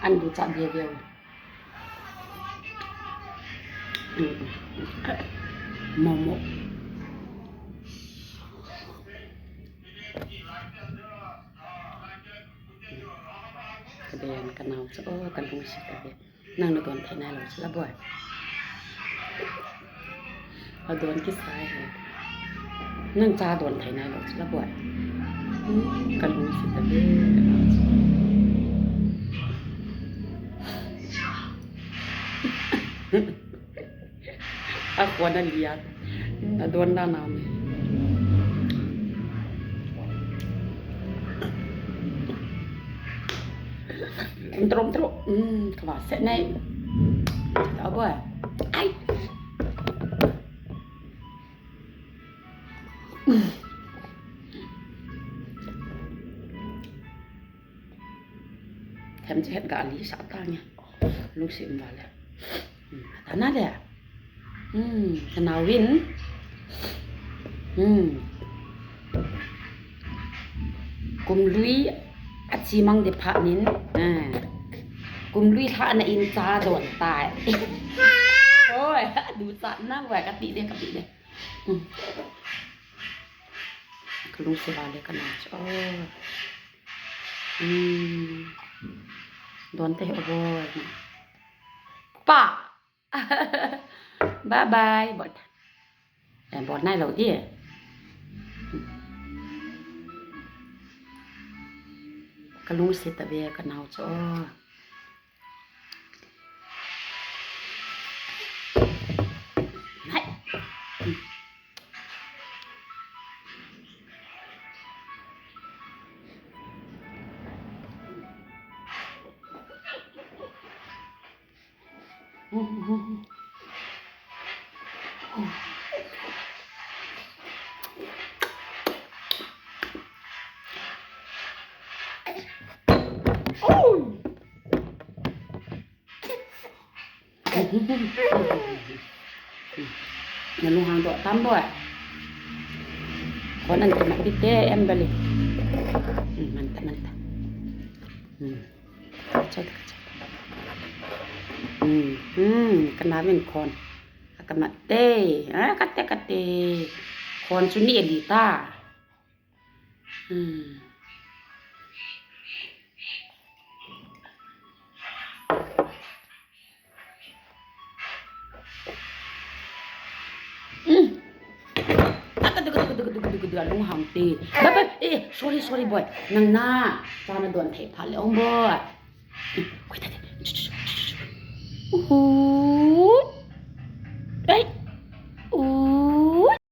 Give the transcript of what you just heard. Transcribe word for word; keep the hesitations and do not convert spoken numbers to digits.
Ducha dia dia. Momo. Ka den ka nao chu, oh, ka lungset ka den. Nang na don thei nai lou chu la boi. A don kisai he. Nang cha don thei nai lou chu la boi. Hmm, ka lungset ka den, ka nao chu. A khon a liat. A don dan a mi. Trom trom. Hmm, ka va se nei. Ta boi. Ai. Them che het ga li sa ta nge. Lungset um va le. Hmm, ta na le. Hmm, ka nao in. Hmm. Kum lui a chi mang de phat nin. Ah. Kum lui lha na in cha don tai. Oi, ducha na wa ka ti de, ka ti de. Hmm. Ka lungset va le ka nao chu. Oh. Hmm. Don te o boi. Pa. Bye bye. Bot. Eh, bot nai lou di. Ka lungset ta ve ka nao chu. Nai. Na lunghang doh tam boi. Khon an te mat bit te em bali. Hmm, man ta, man ta. Hmm. Ka chai ta, ka chai ta. Hmm, hmm, ka nao in khon. Ka mat te. Ah, ka te, ka te. Khon chu ni li ta. Hmm. Hmm. Taka, taka, taka, taka, taka, taka, taka, lunghang te. Ba, ba, eh, sorry, sorry, boi. Nang na, cha na don thei phat le ong boi. Hmm, koi ta te. Chu, chu, chu, chu, chu. Uhu.